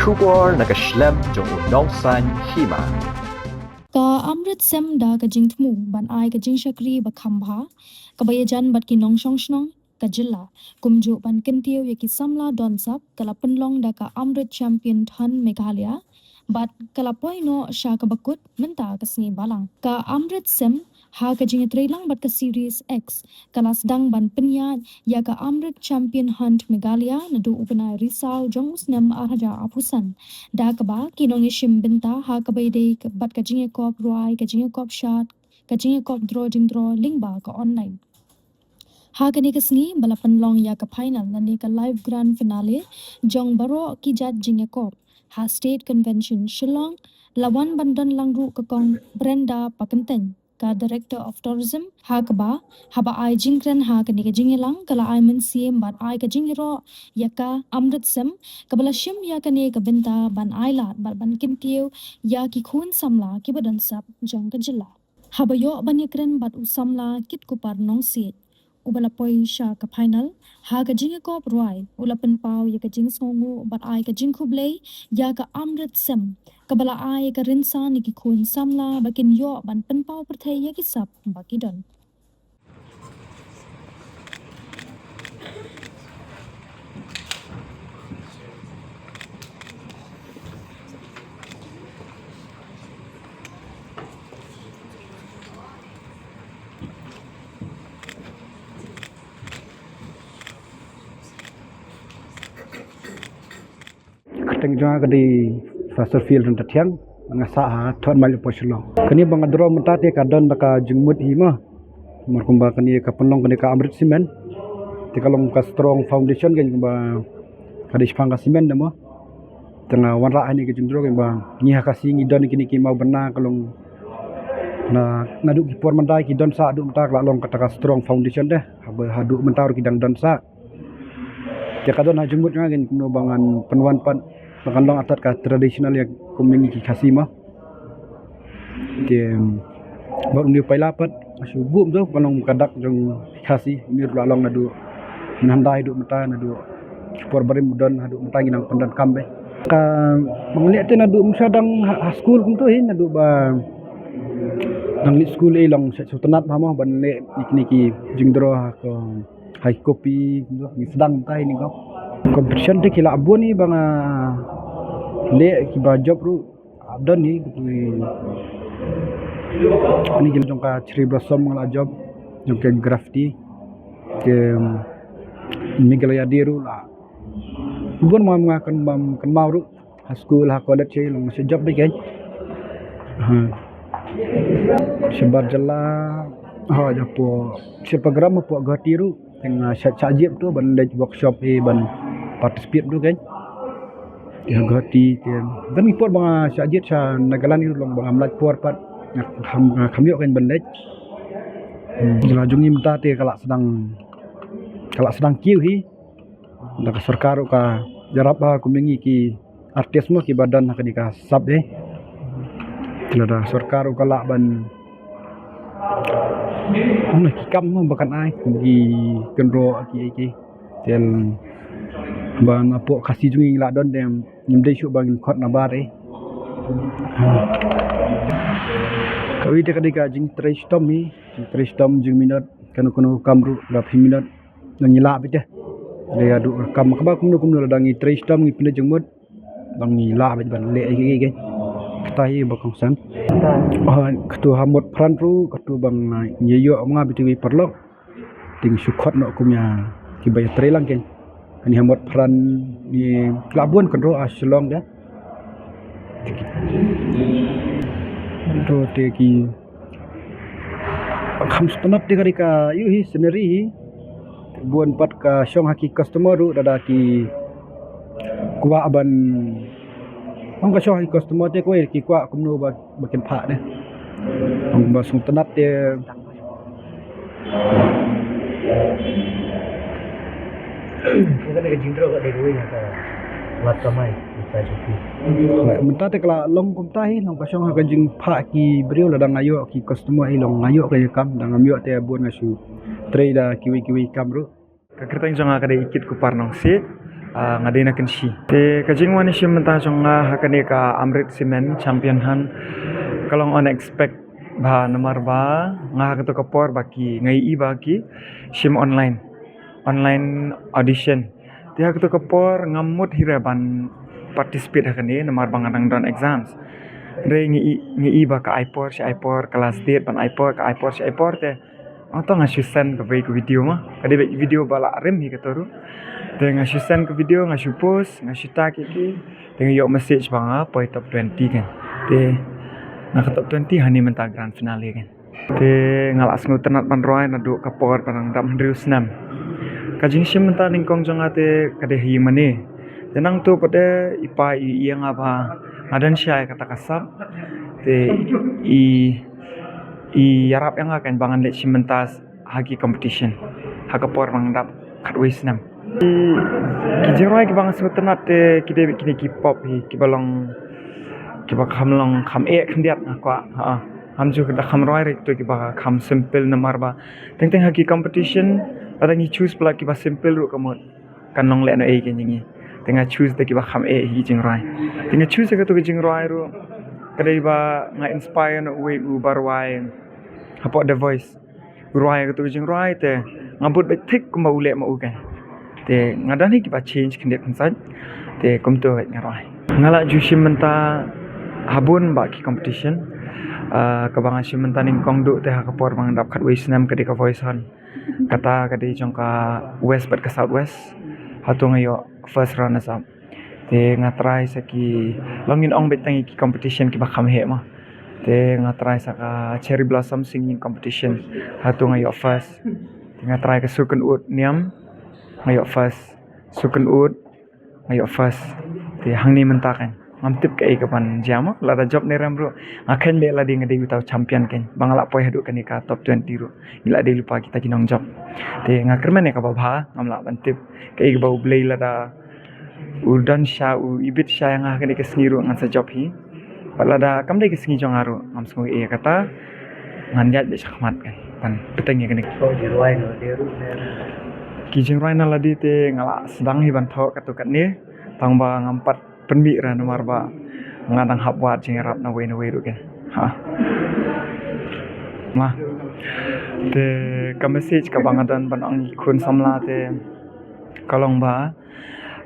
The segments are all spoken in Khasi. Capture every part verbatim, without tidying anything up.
Khubor na ka shlem jong u nongsaiñ hima. Ka Amrit Sem da ka jingthmu ban ai ka jingshakri ba kham bha, kaba ïajan bad ki nongshong shnong ka jylla, kumjuh ban kyntiew ïa ki samla don sap, ka la pynlong da ka Amrit Champion Hunt Meghalaya, bad ka la poi noh sha kaba kut mynta ka sngi Balang. Ka Amrit Sem ha ka jingïatreilang bad ka Series X, ka la sdang ban pynïaid ïa ka Amrit Champion Hunt Meghalaya naduh u bnai Risaw jong u snem ar hajar arphew san. Da kaba ki nongïashim bynta ha kaba ïadei bad ka jingïakop rwai, ka jingïakop shad, ka jingïakop draw jingdraw lyngba ka online. Ha kane ka sngi ba la pynlong ïa ka final lane ka live grand finale jong baroh ki jait jingïakop ha State Convention Shillong, la wan ban don lang ruh ka Kong Brenda Pakyntein, ka Director of Tourism, ha kaba, haba ai jingkren ha kane ka jingïalang, ka la ai mynsiem bad ai ka jingïaroh ïa ka Amrit Sem, kaba la shim ïa kane ka bynta ban ai lad bad ban kyntiew ïa ki khun samla kiba don sap jong ka jylla. Haba ïoh ban ïakren bad u samla Kitkupar Nongsiej, uba la poi sha ka final ha ka jingïakop rwai, u la pynpaw ïa ka jingsngewnguh bad ai ka jingkhublei ïa ka Amrit Sem, kaba la ai ïa ka rynsan ïa ki khun samla ba kin ïoh ban pynpaw pyrthei ïa ki sap ba ki don. Kyrteng jong nga ka dei Pastor Phil Ryntathiang, nga sah ha Thornmail Upper Shillong. Kane ba nga draw mynta te ka don da ka jingmut hi mo. Namar kumba kane ka pynlong kane ka Amrit Cement. Te ka long ka strong foundation kan kumba ka dei shaphang ka cement da mo. Te nga wanrah ha kane ka jingdraw kan ba ngi ha Khasi ngi don kine ki maw bynna ka long na, naduh ki por mynta ki don sah haduh mynta ka la long kata ka strong foundation de. Haba haduh mynta ruh ki dang don sah. Te ka don ha jingmut nga kan kumno ba ngan pynwan pat ba kan long artat ka traditional ïa kum ngi ki Khasi mo. Te bad une u paila pat shu buh mynta ka long ka dak jong Khasi, une ruh la long naduh mynhyndai haduh mynta, naduh por barim u don haduh mynta ngi nang pyndonkam bha. Ka ba ngi leh te naduh mynshwa dang ha, ha skul kumto hi, naduh ba dang leit skul ei long shu tynnat bha mo ban leh ïa kine ki jingdraw ha ka high copy, ngi sdang mynta hi ni ko. Competition te ki la bun hi ba nga leh kiba jop ruh don hi, ki ni ki jong ka Cherry Blossom nga la jop, jong ka Graffiti, ka Meghalaya Day ruh la bun, ma nga kan, kan maw ruh. Ha skul, ha college, eh, long shu jop bha kein. Ha. Shabar jylla, ha, hapoh Shilpagram, hapoh Guwahati ruh. Te nga shah, shah jied to ban leit workshop, eh, ban participate to kein. Te ha Guwahati, te ban ki por ba nga shah jied sha Nagaland ruh long ba ngam lait por pat. Nga kham, nga kham ïoh kein ban leit. Hmm, jylla jong ngi mynta te ka la sdang, ka la sdang kiew hi. Da ka sorkar ruh ka ïarap ha kum ngi ki artist mo kiba don ha kane ka sap, eh. Te lada sorkar ruh ka lah ban, ong na ki kam mo ba kan ai kum ki kynroh ki, ki. Te ba napoh Khasi jong ngi lah don te ngim dei shuh ba ngin khot nabar, eh. Kawei te ka dei ka jingtrei shitom hi, jingtrei shitom jingminot, kano kano kam ruh la phi minot. Ngi lah beit te. Lada haduh ka kam kaba kumno kumno lada ngi trei shitom ngi pynleit jingmut. Ba ngi lah beit ban leh ïa kiei kiei. Kata hi ba kongsan. Ha, katu ha Motphran ruh, katu ba ngi ïoh ma nga beit te wei paralok. Te ngi shu khot noh kum ïa kiba ïatrei lang kein. Kane ha Motphran ngi la bun kynroh ha Shillong de. To te ki kham sngewtynnat te ka dei ka ïoh hi scenery hi. Bun pat ka shong ha ki customer ruh, lada ki kwah ban, ong ka shong ha ki customer te kawei ki kwah kumno ba, ba kin phah de. Ong ba sngewtynnat te. Mynta te ka la long kumta hi, long ka shong ha ka jingphah ki briew, lada nga ïoh ki customer hi long nga ïoh ka ïa kam, lada ngam ïoh te bun nga shu trei da kiwei kiwei kam ruh. Ka kyrteng jong nga ka dei Kitkupar Nongsiej. Ah, nga dei na Kynshi. Te ka jingwan shim mynta jong nga ha kane ka Amrit Cement Champion Hunt ka long unexpected bha, namar ba nga ha kato ka por ba ki, nga ïohi ba ki shim online, online audition. Te ha kato ka por ngam mut hi re ban participate ha kane namar ba nga dang don exams. Hynrei nga ïohi, nga ïohi ba ka ai por shi ai por, ka last date ban ai por ka ai por shi ai por, te nga to nga shu send kawei ka video ma. Ka dei beit video ba la rim hi kato ruh. Te nga shu send ka video, nga shu post, nga shu tag ïa ki. Te nga ïoh message ba nga poi top twenty kan. Te nga ka top twenty hangne mynta grand finale kan. Te nga la sngewtynnat ban rwai naduh ka por ba dang dap hynriew snem. Ka jingshim mynta nyngkong jong nga te ka dei ha ïingmane. Te nangta pat de i pa i ïa nga ba nga don shai kata ka sap. Te i, i ïarap ïa nga kan ba ngan leit shim mynta ha ki competition ha ka por ba nga dap khatwei snem. Ki, ki jingrwai kiba nga sngewtynnat te ki dei kine ki pop hi, kiba long, kiba kham long kham eh khyndiat nga kwah. Ha, ngam ju da kham rwai re kito kiba kham simple namar ba teng teng ha ki competition lada ngi choose palat kiba simple ruh ka mut kan long lehnohei kein ïa ngi. Te nga choose da kiba kham eh hi jingrwai. Te nga choose ïa kato ka jingrwai ruh ka dei ba nga inspire na uwei u ba rwai hapoh The Voice. Rwai kato ka jingrwai te nga bud beit thik kumba u leh ma u kan. Te nga don hi kiba change khyndiat khyndiat. Te kumto beit nga rwai. Nga la ju shim mynta ha bun bah ki competition. Ah, kaba nga shim mynta nyngkong duh te ha ka por ba nga dap khatwei snem ka dei ka Voice Hunt. Kata ka dei jong ka West bad ka South West. Hato nga ïoh first runners up. Te nga try sa ki, long ngin ong beit tang ïa ki competition kiba kham heh ma. Te nga try sa ka Cherry Blossom Singing Competition. Hato nga ïoh first. Te nga try ka Sur Kynnoh Niam, nga ïoh first. Sur Kynnoh, nga ïoh first. Te hangne mynta kan ngam tip kaei kaban jia ma, lada jop ne rem ruh nga khein beit lade nga dei uta u champion kan, ba nga la poi haduh kane ka top twenty ruh. Ngi la dei lypa kita ki nongjop. Te nga kyrmen ïa kaba bha, ngam lah ban tip kaei kaba U Blei lada u don sha, u ibit sha ïa nga ha kane ka sngi ruh ngan sa jop hi. Bad lada kam dei ka sngi jong nga ruh ngam sngew ïa kata, ngan ïaid beit shakhmat kan ban bteng ïa kane. Ki jingrwai na lade te nga la sdang hi ban thoh katto katne, tang ba ngam pat pynmih re namar ba nga dang hap wad jingïarap na wei na wei ruh kan. Ha. Ma. Te ka message kaba nga don ban ong ïa ki khun samla te ka long ba,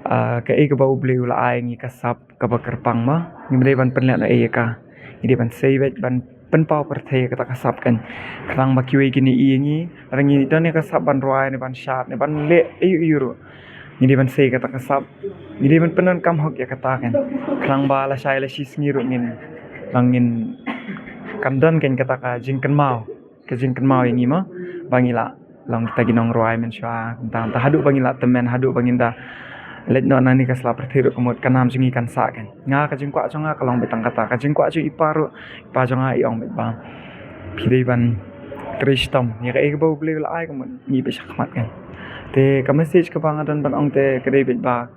ah, kaei kaba U Blei u la ai ngi ka sap kaba kyrpang ma, ngim dei ban pynlehnohei ïa ka. Ngi dei ban sei beit ban pynpaw pyrthei ïa kata ka sap kan. Khnang ba kiwei kin ïohi ïa ngi, lada ngi don ïa ka sap ban rwai ne ban shad ne ban leh aïu aïu ruh, ngi dei ban sei kata ka sap. Ngi dei ban pyndonkam hok ïa kata kan. Khnang ba lashai la shi sngi ruh ngin, ba ngin kan don kan kata ka jingkynmaw, ka jingkynmaw ïa ngi ma, ba ngi la long kita ki nongrwai mynshuwa, kumta kumta haduh ba ngi la tymmen, haduh ba ngin da leit noh na kane ka sla pyrthei ruh ka mut ka nam jong ngi kan sah kan. Nga ka jingkwah jong nga ka long beit tang kata, ka jingkwah jong i pa ruh, i pa jong nga i ong beit ba phi dei ban trei shitom ïa kaei kaba U Blei u la ai ka mut ngi beit shakhmat kan. Te ka message kaba nga don ban ong te ka dei beit ba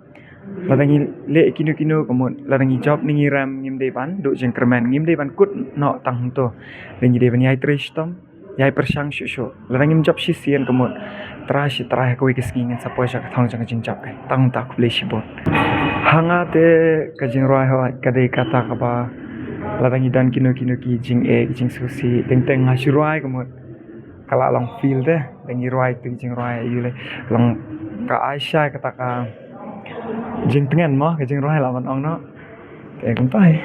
lada ngi leh kino kino ka mut, lada ngi jop ne ngi rem, ngim dei ban duh jingkyrmen, ngim dei ban kut noh tang hangto. Ngi dei ban ïai trei shitom, ïai pyrshang shuh shuh. Lada ngim jop shisien ka mut, trai shi trai ha kawei ka sngi ngin sa poi sha ka thong jong ka jingjop kan. Tang kumta, khublei shibun. Ha nga te ka jingrwai hooid ka dei kata kaba lada ngi don kino kino ki jingeh, ki jingsngewsih, teng teng nga shu rwai ka mut ka la long feel te, lada ngi rwai te ki jingrwai aïu lei, long ka ai shai kata ka jingtngen mo, ka jingrwai lah ban ong noh. Te kumta hi.